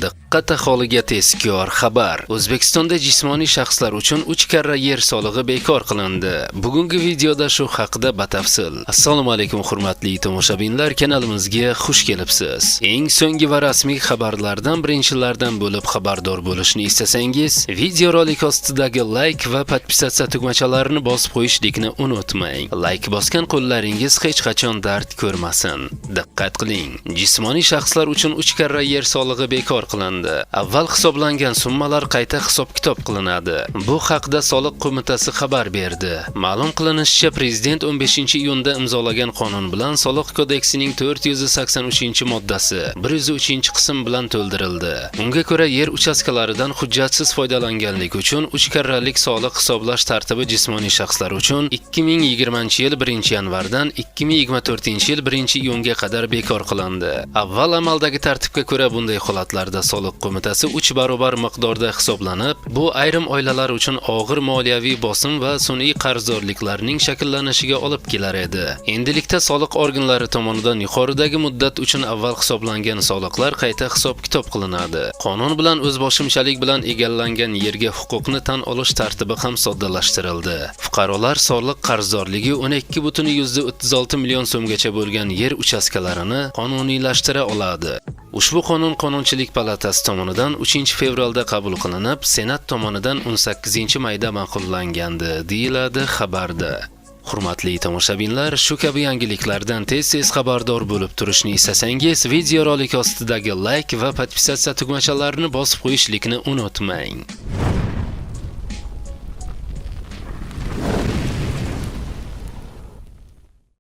Diqqat, aholiga tezkor xabar. O'zbekistonda jismoniy shaxslar uchun 3 karra yer solig'i bekor qilindi. Bugungi videoda shu haqida batafsil. Assalomu alaykum, hurmatli tomoshabinlar, kanalimizga xush kelibsiz. Eng so'nggi va rasmiy xabarlardan birinchilardan bo'lib xabardor bo'lishni istasangiz, videorolik ostidagi like va подписаться tugmachalarini bosib qo'yishlikni unutmang. Like bosgan qo'llaringiz hech qachon dard ko'rmasin. Diqqat qiling. Jismoniy shaxslar uchun 3 karra yer solig'i bekor qilindi. Avval hisoblangan summalar qayta hisob-kitob qilinadi. Bu haqda Soliq qo'mitasi xabar berdi. Ma'lum qilinishicha, prezident 15-iyunda imzolagan qonun bilan Soliq kodeksining 483-moddasi 103-qism bilan to'ldirildi. Unga ko'ra, yer uchastkalaridan hujjatsiz foydalanganlik uchun 3 karralik soliq hisoblash tartibi jismoniy shaxslar uchun 2020-yil 1-yanvardan 2024-yil 1-iyunga qadar bekor qilindi. Avval amaldagi tartibga ko'ra, bunday holatlarda soliq qo'mitasi 3 barobar miqdorda hisoblanib, bu ayrim oilalar uchun og'ir moliyaviy bosim va sun'iy qarzdorliklarning shakllanishiga olib kelar edi. Endilikda soliq organlari tomonidan yuqoridagi muddat uchun avval hisoblangan soliqlar qayta hisob-kitob qilinadi. Qonun bilan o'zboshimchalik bilan egallangan yerga huquqni tan olish tartibi ham soddalashtirildi. Fuqarolar soliq qarzdorligi 12,36 million so'mgacha bo'lgan yer uchastkalarini qonuniylashtira oladi. Ushbu qonun Qonunchilik palatasi tomonidan 3-fevralda qabul qilinib, Senat tomonidan 18-mayda ma'qullangandi, deyiladi xabarda. Hurmatli tomoshabinlar, shu kabi yangiliklardan tez-tez xabardor bo'lib turishni istasangiz, videorolik ostidagi like va подписаться tugmachalarini bosib qo'yishlikni unutmang.